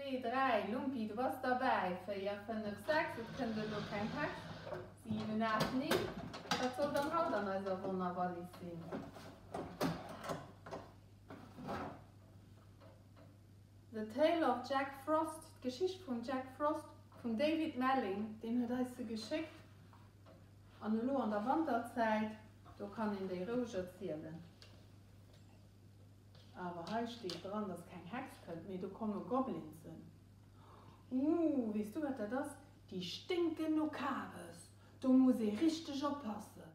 2, 3, Lumpi, du bass derbäi, 4, 5, 6, et kënnt elo keng Hex, 7, 8, 9, wat soll dann haut an eiser Wonnerwallis sinn? The Tale of Jack Frost, d'Geschicht vum Jack Frost vum David Melling, deen huet eis se geschéckt an elo an der Wanterzäit, do kann een déi roueg erzielen. Awer hei steet dran, dass keng Hex kënnt, mee do komme Goblinsen. Ooh, weess du wat dat ass? Déi sténken no Kabes, do muss ee richteg oppassen.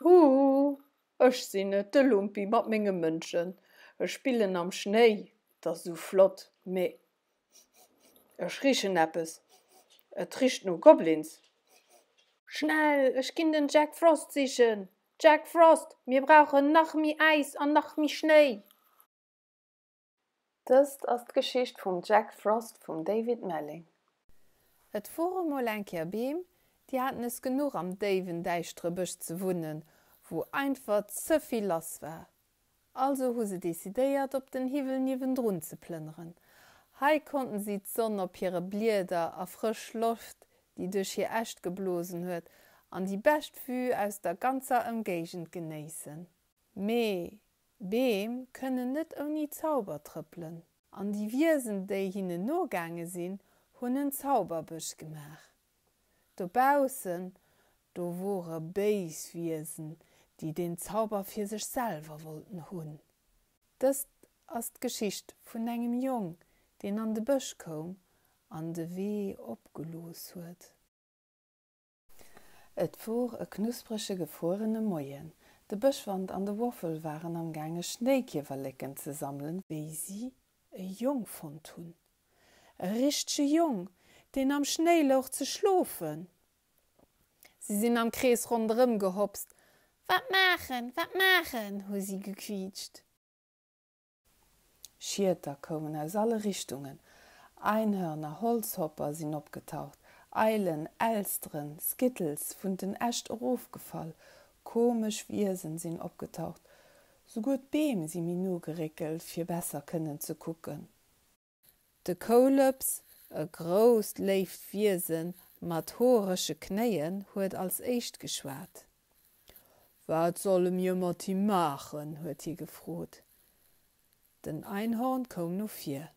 Ooh, ech sinn et, de Lumpi mat menge Mënschen. Ech spillen am Schnéi, 't ass esou flott, mee ech richen eppes, et richt no Goblins. Schnell, ech ginn den Jack Frost sichen! Jack Frost, mir brauchen nach méi Äis an nach méi Schnéi! Dëst ass d'Geschicht vum Jack Frost vum David Melling. Et wore mol eng Kéier Beem, déi haten es genuch am déiwen däischtere Bësch ze wunnen, wou einfach ze vill lass war. Also hu se decidéiert op den Hiwwel niewendrun ze plënneren. Hei konnten si d'Sonn op hire Blieder a frësch Loft, déi duerch hir Äscht geblosen huet, an déi bescht Vue aus der ganzer Ëmgéigend genéissen. Mee Beem kënnen net ouni Zauber trëppelen, an déi Wiesen, déi hinnen nogaange sinn, hunn en Zauberbësch gemaach. Dobaussen, do wore béis Wiesen, déi deen Zauber fir sech selwer wollten hunn. Dëst ass d'Geschicht vun engem Jong, deen an de Bësch koum an de Wee opgelooss huet. Et wor e knusprege gefruerene Moien. De Bëschwand an de Woffel waren am gaange Schnéikiewerleken ze sammelen, wéi si e Jong fonnt hunn. E richtege Jong, deen am Schnéi louch ze schlofen. Si sinn am Krees ronderëm gehopst. Wat maachen, wat maachen? hu si gequiitscht. Schieter koumen aus alle Richtungen, Einhörner, Holzhopper sinn opgetaucht, Eilen, Elsteren, Skittles vun den Äscht erofgefall, komesch Wiesen sinn opgetaucht, souguer d'Beem si méi no geréckelt, fir besser kënnen ze kucken. De Koulëps, e grousst, léift Wiese mat hoerege Knéien, huet als éischt geschwat. Wat solle mir mat him maachen? huet hie gefrot. Den Einhorn koum no vir.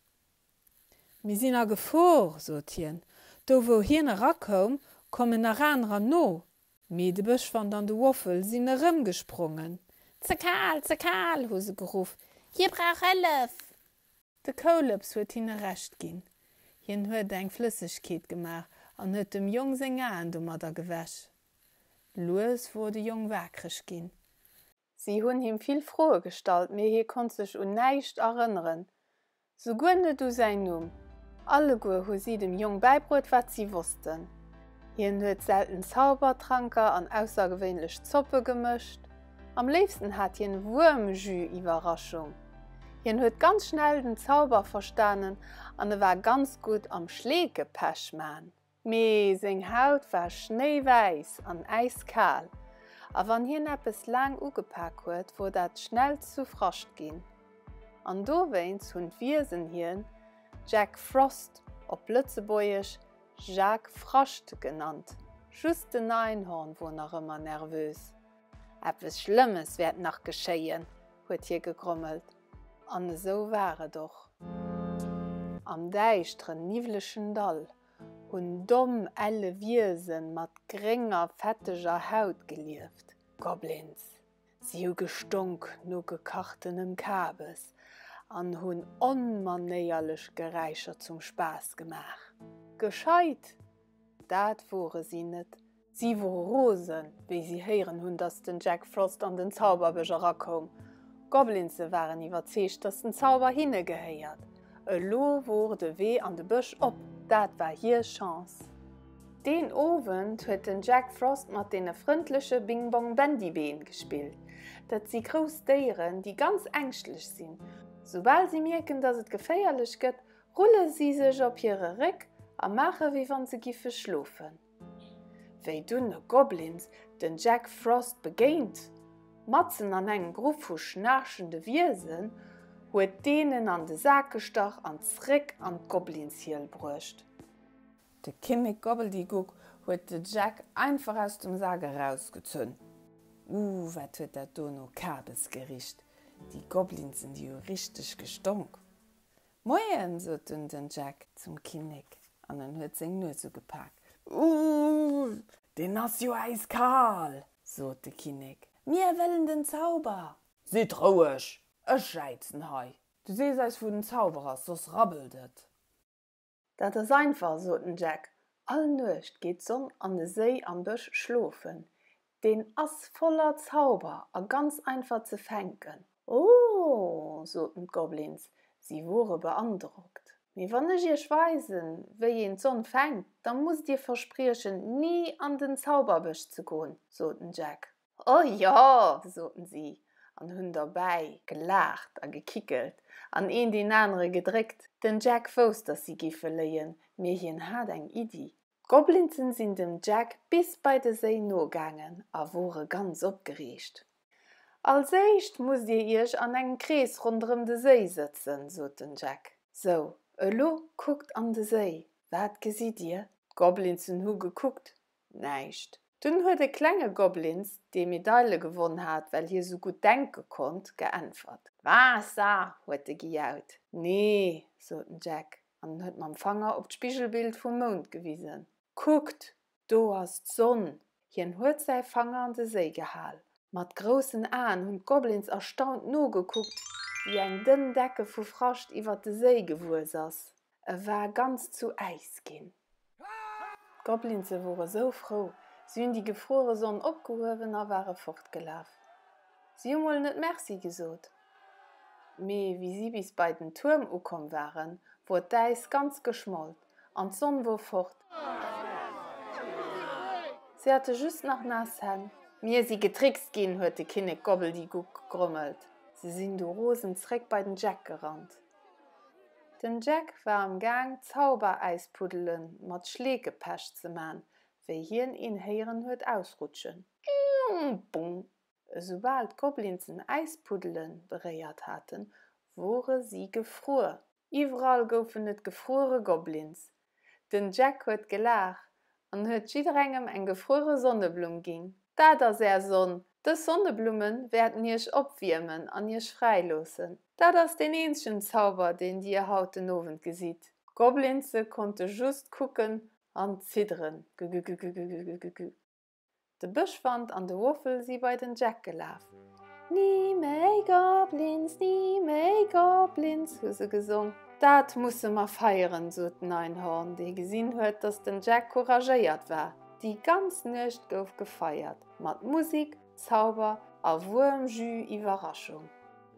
Mir sinn a Gefor, sot hien. Do wou hien erakoum, kommen nach anerer no. Mee de Bëschwand an de Woffel sinn erëmgesprongen. Ze kal, ze kal! hu se geruff. Hie brauch Hëllef! De Kouleps huet hinne Recht ginn. Hien huet eng Flëssegkeet gemaach an huet dem Jong seng Aen domadder gewäsch. Lues wor de Jong waakreg ginn. Si hunn him vill Froe gestallt, mee hie konnt sech un näischt erënneren, souguer net u säin Numm. Alleguer hu si dem Jong bäibruet, wat si wossten. Hien huet selten Zaubertranker an aussergewéinlech Zoppe gemëscht. Am léifsten hat hien Wuermjus-Iwwerraschung. Hien huet ganz schnell den Zauber verstanen an e war ganz gutt am Schleekepech man. Mee seng Haut war schnéiwäiss an äiskal, a wann hien eppes laang ugepak huet, wor dat schnell zu Frascht ginn. An dowéinst hunn d'Wiesen hien Jack Frost, op Lëtzebuergesch Jacques Frascht genannt. Just den Einhorn wor nach ëmmer nervös. Eppes Schlëmmes wäert nach geschéien, huet hie gegrommelt. An esou war et och. Am däischteren, niwwlegen Dall hunn domm, elle Wiese mat grénger, fetteger Haut gelieft, Goblins. Si hu gestonk no gekachtenem Kabes an hunn onmanéierlech Geräischer zum Spaass gemaach. Gescheit, dat wore si net. Si wore rosen, wéi si héieren hunn, datt den Jack Frost an den Zauberbësch erakoum. D'Goblinse waren iwwerzeegt, datt den Zauber hinne gehéiert. Elo wor de Wee an de Bësch op, dat war hir Chance. Deen Owend huet den Jack Frost mat deene frëndleche Bing-Bong-Bendy-Been gespillt. Dat si grouss Déieren, déi ganz ängschtlech sinn. Soubal si mierken, datt et geféierlech gëtt, rulle si sech op hire Réck a maache wéi wann se giffe schlofen. Wéi dunn e Goblins den Jack Frost begéint, matzen an engem Grupp vu schnaarchende Wiesen, huet deenen an de Sak gestach an zréck an d'Goblinshiel bruecht. De Kinnek Gobbeldygook huet de Jack einfach aus dem Sak erausgezunn. Ooh, wat huet dat do no Kabes gericht! Déi Goblinsen, déi hu richteg gestonk. Moien, sot dunn den Jack zum Kinnek an en huet seng Nues ugepak. Ooh, deen ass jo äiskal, sot de Kinnek. Mir wëllen den Zauber! Sidd roueg, ech jäizen hei. Du sees eis, wou den Zauber ass, soss rabbelt et. Dat ass einfach, sot den Jack, all Nuecht geet d'Sonn an e Séi am Bësch schlofen. Deen ass voller Zauber a ganz einfach ze fänken. Oh, soten d'Goblins, si wore beandrockt. Mee wann ech iech weisen, wéi een d'Sonn fänkt, da musst dir verspriechen, ni an den Zauberbësch ze goen, sot den Jack. Oh jo, soten si an hunn derbäi gelaacht a gekickelt an een deen anere gedréckt. Den Jack wousst, dass si giffe léien, mee hien hat eng Iddi. D'Goblinsen sinn dem Jack bis bei de Séi nogaangen a wore ganz opgereegt. Als éischt musst dir iech an engem Krees ronderëm de Séi sëtzen, sot den Jack. Sou, elo kuckt an de Séi. Wat gesitt dir? D'Goblinsen hu gekuckt. Näischt. Dunn huet e klenge Goblins, dee Medaile gewonn hat, well hie sou gutt denke konnt, geäntwert. Waasser! huet e gejaut. Nee, sot den Jack an en huet mam Fanger op d'Spigelbild vum Mound gewisen. Kuckt, do ass d'Sonn! Hien huet säi Fanger an de Séi gehal. Mat groussen Aen hunn d'Goblins erstaunt nogekuckt, wéi eng dënn Decke vu Frascht iwwer de Séi gewuess ass. E war ganz zu Äis ginn. D'Goblinse wore sou frou, si hunn déi gefruere Sonn opgehuewen a ware fortgelaf. Si hu mol net Merci gesot. Mee wéi si bis bei den Tuerm ukomm waren, wor d'Äis ganz geschmolt an d'Sonn wor fort. Si hate just nach naass Hänn. Mir si getrickst ginn, huet de Kinnek Gobbeldygook gegrommelt. Se sinn du rosen zréck bei den Jack gerannt. Den Jack war am Gaang Zauberäispuddele mat Schleekepech ze man, wéi hien een héieren huet ausrutschen. Bong! Esoubal d'Goblinsen Äispuddele beréiert haten, wore si gefruer. Iwwerall goufen et gefruere Goblins. Den Jack huet gelaach an huet jidderengem eng gefruere Sonneblumm ginn. Dat ass är Sonn! Dës Sonneblumme wäerten iech opwiermen an iech fräi loossen. Dat ass deen eenzegen Zauber, deen dir haut den Owend gesitt. D'Goblinse konnte just kucken an zidderen. Gugugugugugugugugug. De Bëschwand an de Woffel si bei den Jack gelaf. Ni méi Goblins, ni méi Goblins, hu se gesong. Dat musse mer feieren, sot den Einhorn, dee gesinn huet, datt den Jack couragéiert war. Déi ganz Nuecht gouf gefeiert, mat Musik, Zauber a wuerm Jus Iwwerraschung.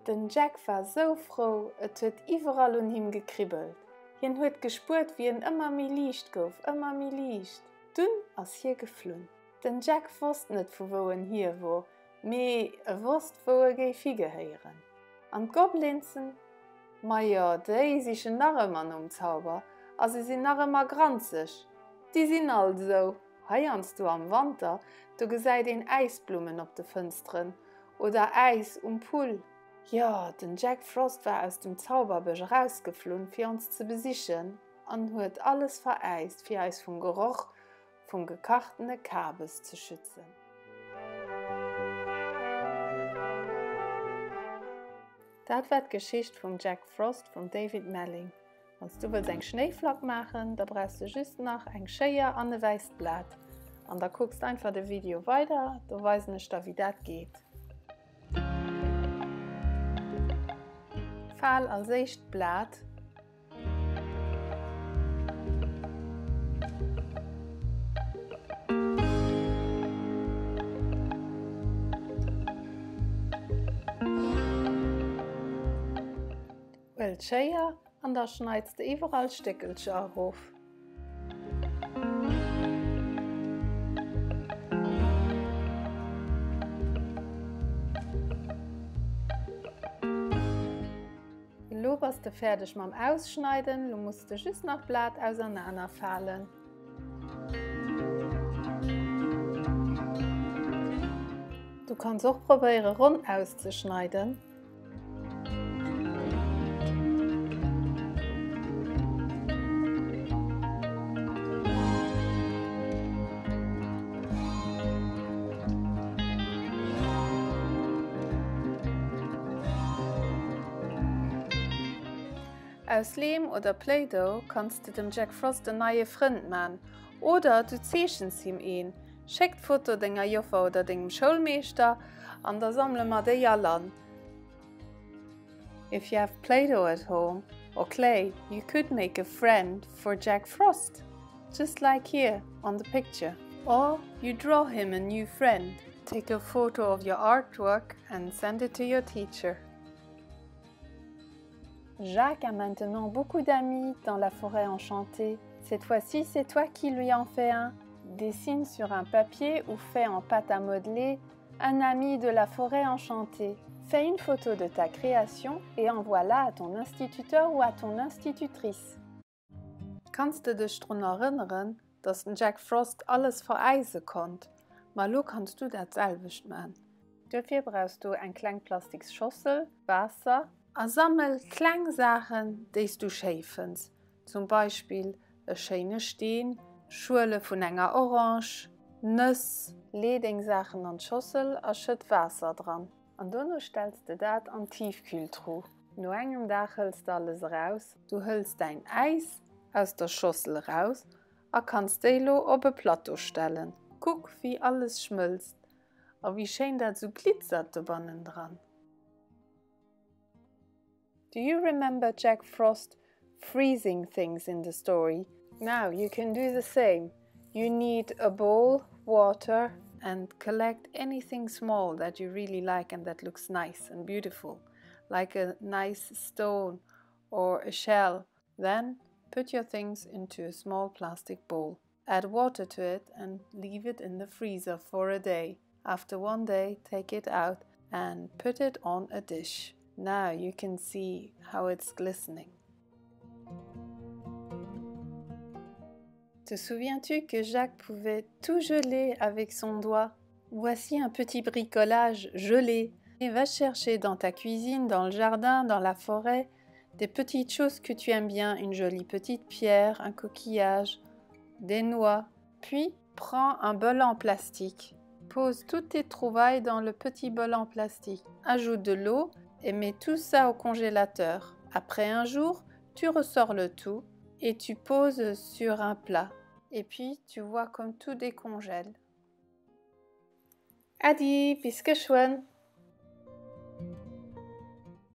Den Jack war sou frou, et huet iwwerall un him gekribbelt. Hien huet gespuert, wéi en ëmmer méi liicht gouf, ëmmer méi liicht. Dunn ass hie geflunn. Den Jack wosst net vu wou en hier wor, mee e wosst wou e géif higehéieren. An d'Goblinsen? Majo, déi sichen nach ëmmer nom Zauber a se sinn nach ëmmer granzeg. Déi sinn alt esou. Heiansdo am Wanter, do gesäit een Äisblummen op de Fënsteren oder Äis um Pull. Jo, den Jack Frost war aus dem Zauberbësch erausgeflunn fir ons ze besichen. An huet alles veräist, fir eis vum Geroch vum gekachtene Kabes ze schützen. Dat war d'Geschicht vum Jack Frost vum David Melling. Wann s du wëlls eng Schnéiflack maachen, da brauchs du just nach eng Schéier an e wäisst Blat. An da kucks einfach de Video weider, do weisen ech der wéi dat geet. Fal als éischt d'Blat. Huel d'Schéier an da schneits de iwwerall Stéckelcher erof. Elo bass de fäerdeg mam Ausschneiden, lo muss de just nach d'Blat ausernaner falen. Du kanns och probéiere ronn auszeschneiden. Aus Leem oder Play-Doh kanns de dem Jack Frost en neie Frënd man oder du zeechens him een. Schéck d'Foto denger Joffer oder dengem Schoulmeeschter an da sammele mer déi all an. If you have Play-Doh at home or clay, you could make a friend for Jack Frost, just like here on the picture. Or you draw him a new friend. Take a photo of your artwork and send it to your teacher. Jacques a maintenant beaucoup d'amis dans la forêt enchantée. Cette fois-ci, c'est toi qui lui en fais un. Dessine sur un papier ou fais en pâte à modeler un ami de la forêt enchantée. Fais une photo de ta création et envoie-la à ton instituteur ou à ton institutrice. Kanns de dech drun erënneren, dass den Jack Frost alles veräise konnt? Ma elo kanns du dat selwecht man. Duerfir brauchs du eng kleng plastiks Schossel, Waasser. A sammel kleng Saachen, déi s du schéi fënns, zum Beispill e schéine Steen, Schuele vun enger Orange, Nëss. Lee deng Saachen an d'Schossel a schëtt Waasser dran. An dono stells de dat an d'Tiefkühltruh. No engem Dag hëls de alles eraus. Du hëls däin Äis aus der Schossel eraus a kanns déi lo op e Plateau stellen. Kuck wéi alles schmëlzt a wéi schéin dat sou glitzert dobannendran. Do you remember Jack Frost freezing things in the story? Now you can do the same. You need a bowl, water and collect anything small that you really like and that looks nice and beautiful, like a nice stone or a shell. Then put your things into a small plastic bowl. Add water to it and leave it in the freezer for a day. After one day, take it out and put it on a dish. Now you can see how it's glistening. Te souviens-tu que Jacques pouvait tout geler avec son doigt? Voici un petit bricolage gelé. Et va chercher dans ta cuisine, dans le jardin, dans la forêt, des petites choses que tu aimes bien, une jolie petite pierre, un coquillage, des noix. Puis, prends un bol en plastique. Pose toutes tes trouvailles dans le petit bol en plastique. Ajoute de l'eau et mets tout ça au congélateur. Après un jour, tu ressors le tout et tu poses sur un plat. Et puis, tu vois comme tout décongèle. Äddi, bis geschwënn!